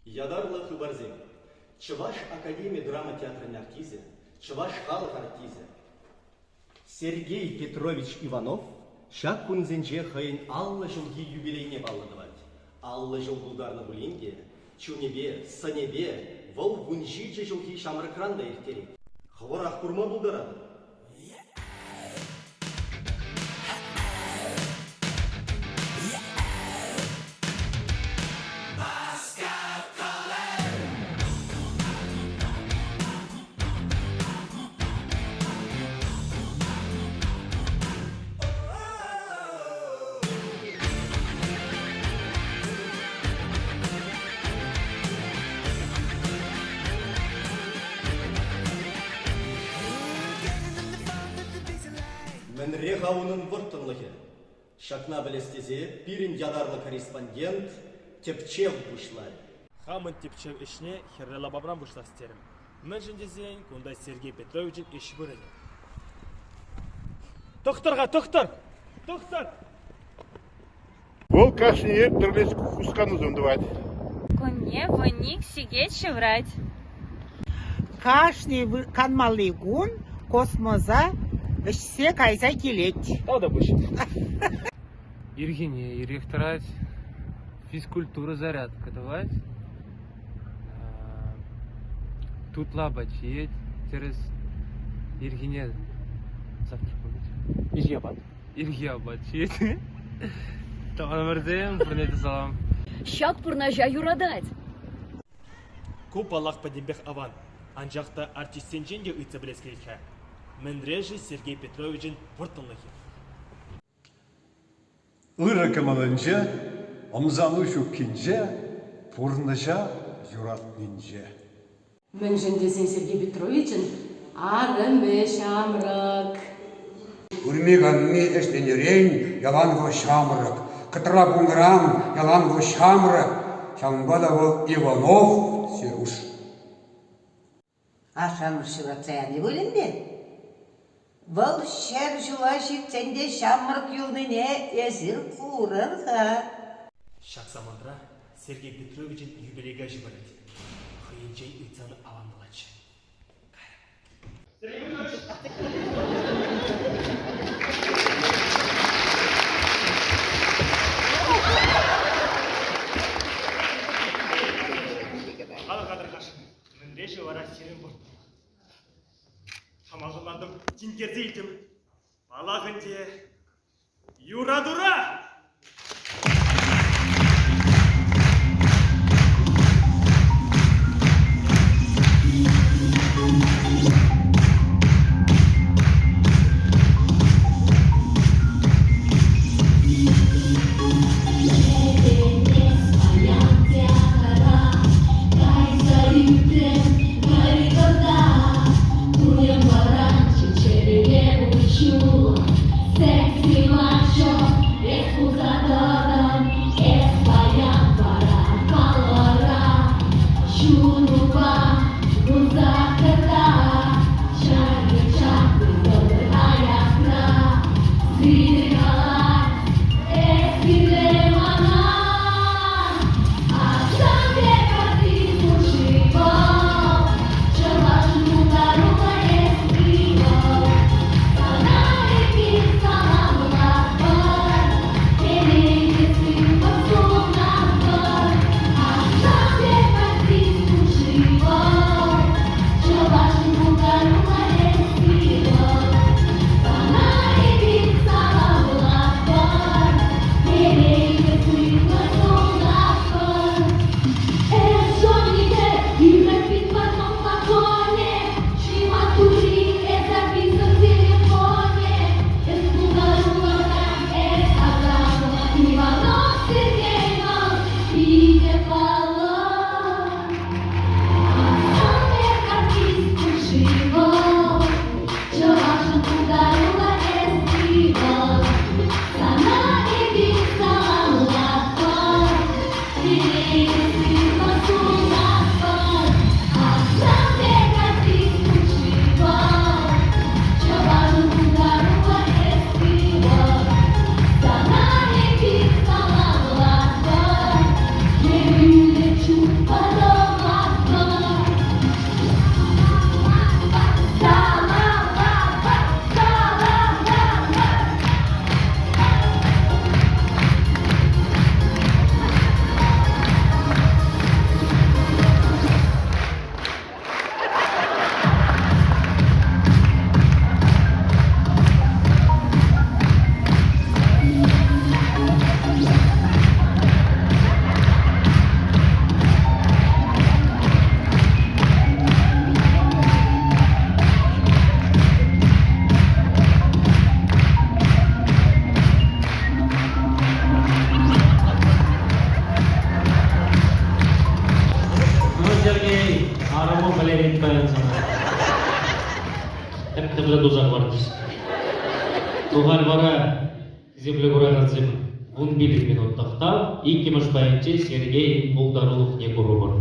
Ятарлӑ хыпарсем. Чӑваш академи драма театрӗн артисчӗ, Чӑваш халӑх артисчӗ Сергей Петрович Иванов ҫак кунсенче хӑйӗн 50 ҫулхи юбилейне паллӑ тӑвать. 50 ҫул тултарнӑ пулин те, чунӗпе, сӑнӗпе вӑл 17 ҫулхи ҫамрӑкран та ирттерет. Хӑвӑрах курма пултаратӑр. Мӗнре-ха унӑн вӑрттӑнлӑхӗ? Ҫакна пӗлес тесе пирӗн ятарлӑ корреспондент тӗпчев пуҫларӗ. Хамӑн тӗпчев ӗҫне Хӗрлӗ лапамран пуҫлас терӗм. Мӗншӗн тесен кунта Сергей Петровичӑн ӗҫ вырӑнӗ. Тӑхтӑр-ха, тӑхтӑр! Тӑхтӑр! Вӑл кашнине тӗрлӗ хусканусем тӑвать. Кунне вуник сехет ҫыврать. Кашни канмалли кун космоса вӗҫсе кайса килет. Тавтапуҫ. Ирхине ирех тӑрать, физкультура зарядка тӑвать, тутлӑ апат ҫиет, тӗрӗс. Ирхине завтрак пулать. Ирхи апат. Ирхи апат ҫиет. Тӑванӑмӑрсем, пурне те салам. Ҫак пурнӑҫа юратать. Ку, паллах, пӗтӗмпех аван. Анчах та артистсенчен те ыйтса пӗлес килет-ха. Мӗнре-ши Сергей Петровичӑн вӑрттӑнлӑхӗ? Ырӑ кӑмӑлӗнче, ӑмсану ҫуккинче, пурнӑҫа юратнинче. Мӗншӗн тесен Сергей Петровичӑн арӑмӗ ҫамрӑк. Ырми-канми ӗҫленӗрен ялан вӑл ҫамрӑк, кӑтра пулнӑран ялан вӑл ҫамрӑк. Ҫавӑнпа та вӑл Иванов Серуш. Ашшӗ-амӑш ҫуратса яни пуль ӗнтӗ. Вӑл 100 ҫула ҫитсен те ҫамрӑк юлнине эсир курӑр-ха. Ҫак самантра Сергей Петровичӑн юбилей каҫӗ пырать. Хӑйӗнчен ыйтсан аван пулатчӗ. Сергей Петрович! Халӑха тархасшӑн. Мӗнре-ши вара сирӗн вӑрттӑнлӑх? Хама хӑтлантӑм, тинкерсе илтӗм. Паллах ӗнтӗ, юратура! О, вӗлерет паян сана. Тӗп-тӗплӗ туса хӑварчӗҫ. Тухар вара, хисеплӗ куракансем, 15 минут тӑхтав, иккӗмӗш пайӗнче Сергейӗн пултарулӑхне курӑпӑр.